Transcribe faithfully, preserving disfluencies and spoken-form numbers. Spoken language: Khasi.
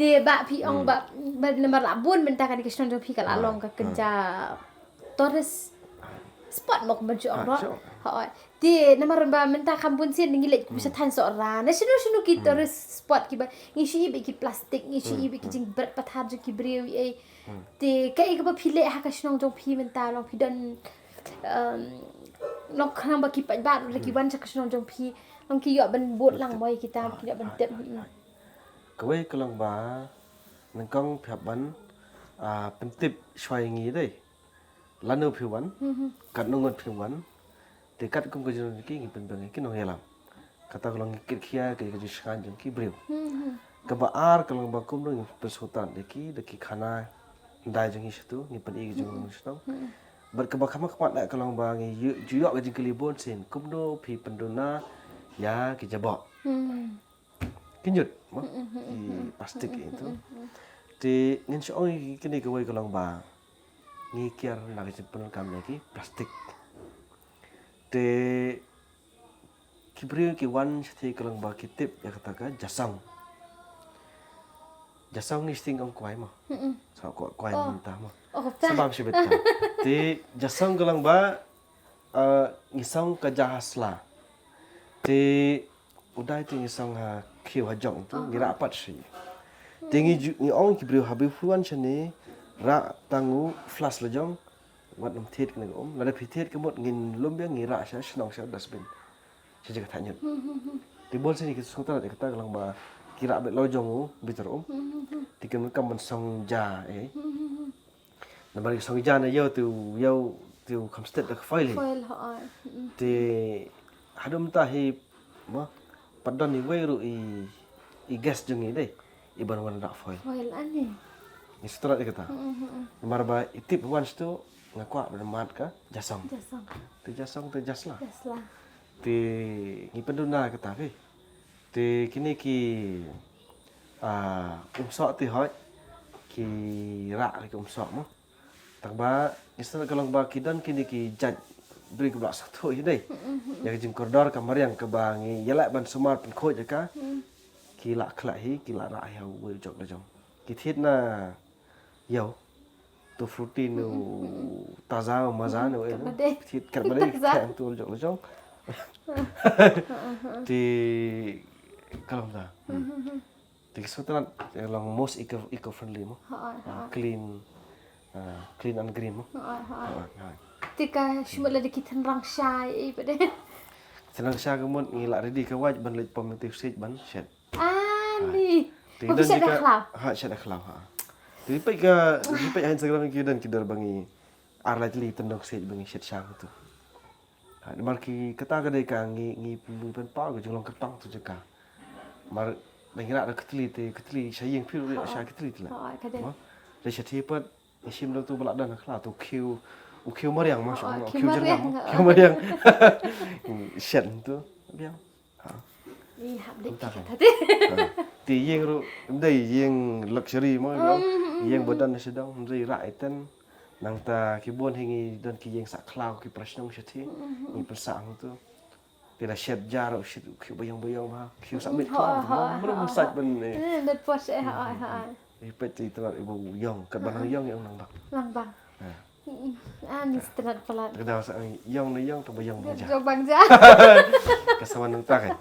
Te ba phi ong ba, ba namar la bun mynta kane ka shnong jong phi ka la long ka kynja tourist spot mo kumba jong ro. Hooid. Te namar ba mynta kham bun sien ngi leit kumba sha thaiñ Sohra. Na shano shano ki tourist spot kiba ngi shu ïohi ba ki plastik, ngi shu ïohi ba ki jingbret pathar jong ki briew ei. Te kaei kaba phi leh ha ka shnong jong phi mynta long phi don, um, long khnang ba ki paidbah ruh ki wan sha ka shnong jong phi long ki ïoh ban bud lang mo ïa kita ki ïoh ban tip. Kawei ka long ba nyngkong phi hap ban pyntip shuwa ïa ngi dei. Lano phi wan, katno ngut phi wan, te katkum ka jingdon ki ngi pynbiang ïa ki nongïalam. Kata ka long ngi kit khia ka jingshngaiñ jong ki briew. Kaba ar ka long ba kumno ngi pynsngewtynnat ïa ki da ki khana ndai jong ngi shatu, ngi pyni ka jinglong shnong. Bad kaba kham khmat ka long ba ngi ju ïoh ka jingkylli bun sien kumno phi pynduna ïa ki jaboh. Ki ñiut mo, ki plastik ïa tu. Te ngin shu ong ïa kine kawei ka long ba ngi kiar na ka jingpyndonkam ïa ki plastik. Te ki briew ki wan shathie ka long ba ki tip ïa kata ka jasong. Jasong ngi shting ong kwai mo. Sa kwai kwai mynta mo. Sa bam shibit ka. Te jasong ka long ba ngi song ka ja ha sla. Te u dai te ngi song ha khiew ha jong tu ngi rah pat shi. Te ngi ju ngi ong ki briew ha bi phuan shane rah tang u flash la jong. Wat nym thied kane ka um lada phi thied ka mut ngin lum biang ngi rah sha shnong sha dustbin. Sha jaka thah ñiut. Te bun sien ki sngewtynnat ïa kata ka long ba ki rah beit la jong u bitar um. Te kin kam ban song ja eh. Namar ki song ja na ïew te u ïew te u kham stet da ka foil hi. Foil hooid. Te hadum ta hi mo pat don iwei ruh i i guest jong ngi dei i ban wan rah foil. Foil ani. Ngi sngewtynnat ïa kata. Namar ba i tip wan shatu nga kwah ban mad ka jasong. Jasong. Te jasong te jasla. Jasla. Te ngi pynduna kata phi. Te kine ki umsoh te hooid ki rah ki umsoh mo. Tang ba ngi sngewtynnat ka long ba ki don kine ki jait briew kiba la sngewthuh hi dei. Ïa ka jingkordor ka mariang kaba ngi ïaleh ban sumar pynkhuid ïa ka. Ki la khleh hi ki la rah hi ha uwei u jok la jong. Ki thied na ïew. Tu fruity nu taza maza nu eh. Thied kat ba dei khleh tu jok la jong. Te ka long da. Te ki sngewtynnat long most eco eco friendly mo. Clean, clean and green mo. Te ka shu mut la da ki tynrang sha ei pat de. Tynrang sha ka mut ngi la ready ka wait ban leit pom ïa u siej ban shet. Ani. Te ki don shet da khlaw. Ha shet da khlaw ha. Te peit ka peit ha Instagram ki don ki dor ba ngi ar lai tylli tynrang siej ba ngi shet sha tu. Namar ki kata ka dei ka ngi ngi pynpaw ka jinglong kyrpang tu jaka. Mar da ngi rah da ka tylli te ka tylli sha ïing phi ruh sha ka tylli te la. Te sha thied pat ngi shim da tu ba la don khlaw tu khiew u khiew mariang ma shu u khiew jyrngam khiew mariang. Shen tu biang. Te ïing ruh dei ïing luxury mo ïing ba don sha dong dei rah iten. Nangta ki bun hi ngi don ki ïing sah khlaw ki para shnong shatei ngi pynsah hangtu. Te la shet jar u shit u khiew ba ïong ba ïong ba khiew sah mit khlaw. Mru mru sah ban ne. Net posh eh ha ha. Ri pet ti trat ibu ïong kat ba nang ïong ïong nang bang. Nang bang. Ani strat palat. Ka daw sah ïong ne ïong ka ba ïong bang ja. Ïong bang ja. Ka sawan nang tak eh.